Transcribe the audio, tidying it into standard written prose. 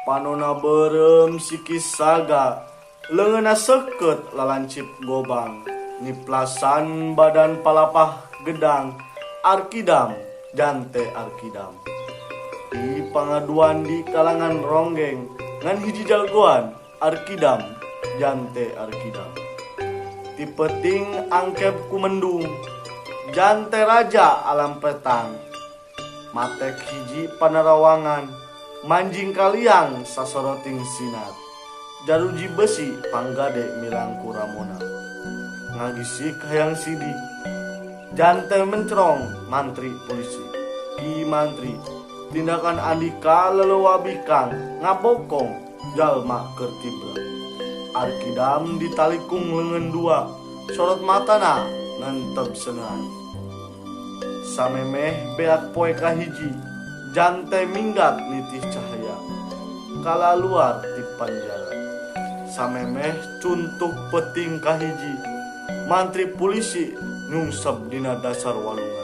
Panona beureum sikis saga, leungeunna seukeut lalancip gobang, nyiplasan badan palapah gedang, Arkidam jante Arkidam. Di pangaduan di kalangan ronggeng, ngan hiji jagoan, Arkidam jante Arkidam. Ti peuting angkeb ku mendung, jante raja alam petang. Matek hiji panarawangan, manjing ka liang sasoroting sinar. Jaruji besi panggade mirang ku ramona. Ngagisik hayang sidi, jante mencrong mantri polisi. Ki mantri, tindakan andika leleuwa bikang ngabokong jalma keur tibra. Arkidam ditalikung leungeun dua, sorot matana ngenteb seunean. Samemeh beak poe kahiji, jante minggat nitih cahaya, kalaluar ti panjara. Samemeh cuntuk peuting kahiji, mantri pulisi nyungsep dina dasar walungan.